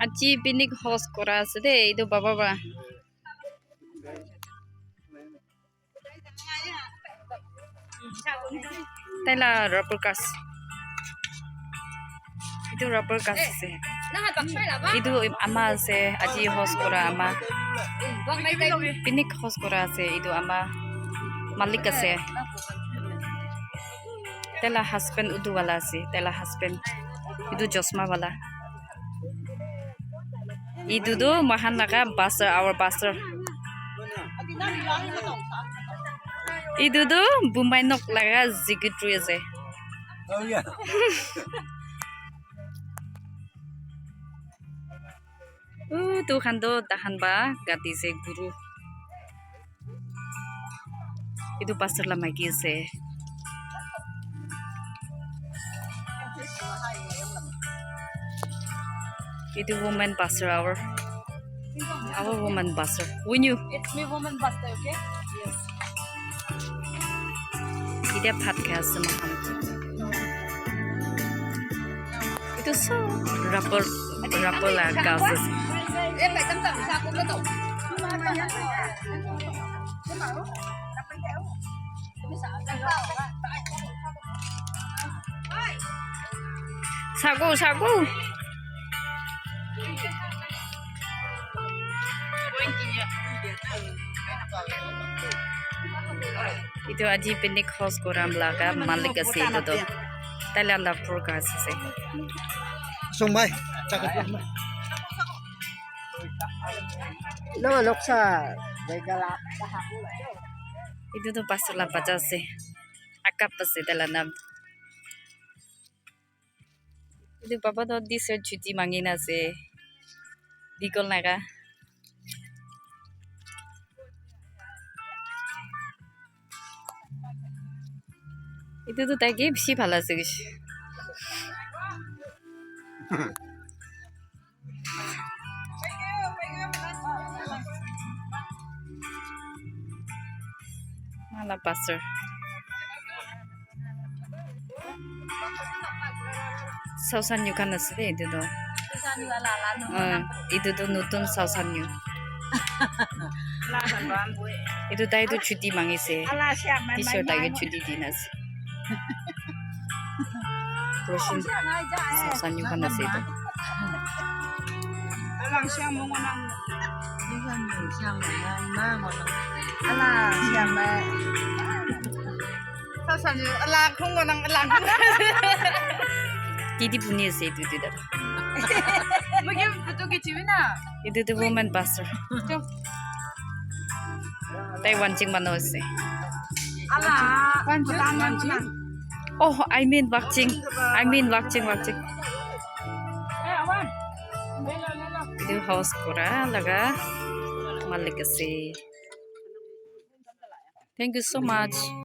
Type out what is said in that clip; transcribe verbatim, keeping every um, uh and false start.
Aji picnic host kora ase de, etu baba para. Taila rubber ghas. Etu rubber ghas ase. Etu ama ase, aji host kora ama. Picnic host kora ase, etu ama malik ase. Taila husband utu wala ase, taila husband. Etu chosma wala. Etu tu moikhan laga pastor, our pastor. Etu tu Bumeinok laga secretary ase. Oh, yeah. Utu khan tu tahan ba gati se guru. Etu pastor la maiki ase. Etu woman pastor, our, our woman pastor. We knew. It's me, woman pastor, okay? Yes. Etia bhat khai ase moikhan. Etu sob rubber, rubber la ghas ase. Sago, sago. Etu aji picnic host kuram laga malik ase etu toh. Taila laga ghas ase. Sumai. Nama noksa. Etu toh pastor la bacha ase. Akap ase taila nam. Etu baba toh this year chuti mangi na ase. Dikol naga. Etu tu tai ke bishi bhal ase bishi. Mala pastor. Sausan yu khan ase de etu tu. Ah, etu tu nutun sausan yu. Etu tai tu chuti mangise. Teacher tai ke chuti dina ase. Roshan sausan yu khan ase etu. Titi puni ase etu tita. Etu tu woman pastor. Tai wanching manu ase. Oh, I mean wakching. I mean wakching, wakching. Etu host kura laga malik ase. Thank you so much.